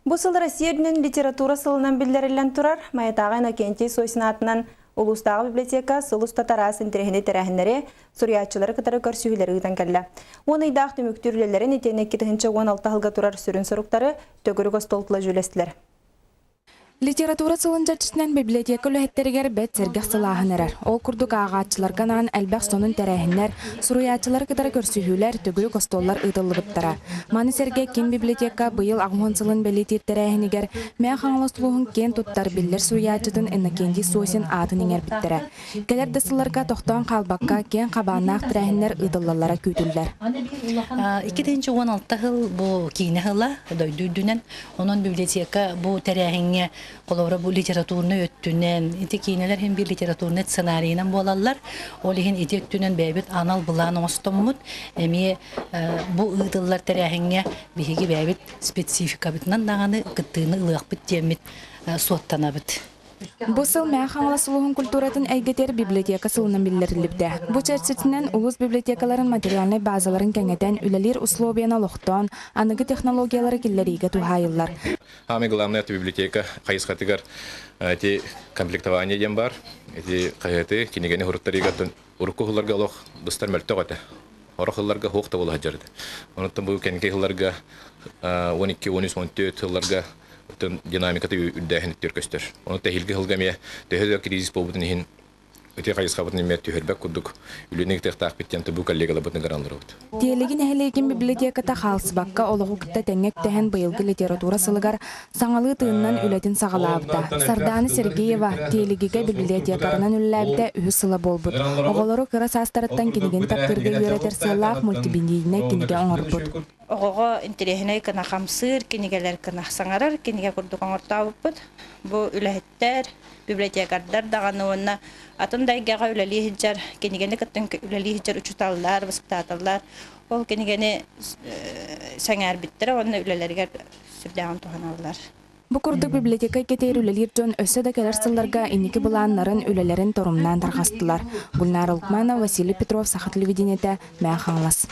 Бу сыл Россия үрдүнэн литература сылынан биллэриллэн турар. Майатааҕы Иннокентий Сосин аатынан улуустааҕы библиотека сыл устата араас интэриэһинэй тэрээһиннэри, суруйааччылары кытары көрсүһүүлэри ыытан кэллэ. Уон ыйдаах түмүктүүр үлэлэрин итиэннэ 2016 сылга турар сүрүн соруктары төгүрүк остуол тула дьүүллэстилэр. Литература сылын чэрчитинэн библиотека үлэһиттэригэр бэрт сэргэх сылааһын эрэр. Ол курдук ааҕааччыларга анаан элбэх сонун тэрээһиннэр, суруйааччылары кытары көрсүһүүлэр, төгүрүк остуоллар ыытыллыбыттара. Маны сэргэ киин библиотека быйыл аҕыс сылын бэлиэтиир тэрээһинигэр Мэҥэ Хаҥалас улууһун киэн туттар биллэр суруйааччытын Иннокентий Сосин аатын иҥэрбиттэрэ. Кэлэр да сылларга тохтоон хаалбакка, киэҥ хабааннаах тэрээһиннэр ыытыллаллара күүтүллэр. 2016 сыл бу киинэ сыла дойду үрдүнэн. Онон библиотека бу тэрээһиҥҥэ холобура бу литературнай өттүнэн ити киинэлэр иһин биир литературнай сценарийынан буолаллар. Ол иһин ити өттүнэн бэйэбит анал былаан оҥостоммут эмиэ бу ыытыллар тэрээһиҥҥэ биһиги бэйэбит спецификабытынан даҕаны кыттыыны ылыахпыт диэммит суоттанабыт. Бу сыл Мэҥэ Хаҥалас улууһун культуратын эйгэтигэр библиотека сылынан биллэриллибитэ. Бу чэрчитинэн улуус библиотекаларын материальнай базаларын кэҥэтэн, үлэлиир условияны олохтоон, аныгы технологиялары киллэриигэ туһаайыллар. Самое главное, это библиотека хайысхатыгар эти комплектование диэн бар. Эти хаһыаты, кинигэни хуруттарыыга урукку сылларга олох быстар мөлтөх этэ. Орох сылларга суох да буола сылдьар этэ. Онон бу кэнники сылларга 12, 13, 14 сылларга динамиката үрдээһин өттүгэр көстөр. Ону тэһилги сылга эмиэ төһө да кризис буолбутун иһин ити хайысхабытын эмиэ түһэрбэт курдук үлэни ыытыахтаахпыт диэн бу коллегаларбытын ыҥыралларбыт. Тиэлиги нэһилиэгин библиотеката хаалсыбакка олоҕу кытта тэҥҥэ үктэһэн быйылгы литература сылыгар саҥалыы тыынынан үлэтин саҕалаабыта. Сардаана Сергеева Тиэлигигэ библиотекарынан үлэлээбитэ үһүс сыла буолбут. Оҕолору кыра саастарыттан кинигэни таптыырга үөрэтэр сыаллаах мультимедийнай кинигэ оҥорбут. Оҕоҕо интэриэһинэй гына хамсыыр кинигэлэр гына саҥарар кинигэ курдук оҥортообуппут. Бу үлэһиттэр, библиотекардар даҕаны уонна атын да эйгэҕэ үлэлии сылдьар, кинигэни кытта үлэлии сылдьар учууталлар, воспитателлар ол кинигэни сэҥээрбиттэрэ уонна үлэлэригэр сүрдээҕин туһаналлар. Бу курдук библиотека эйгэтигэр үлэлиир дьон өссө да кэлэр сылларга инники былааннарын, үлэлэрин торумнаан тарҕастылар. Гульнара Лукманова, Василий Петров, Саха телевидениетэ, Мэҥэ Хаҥалас.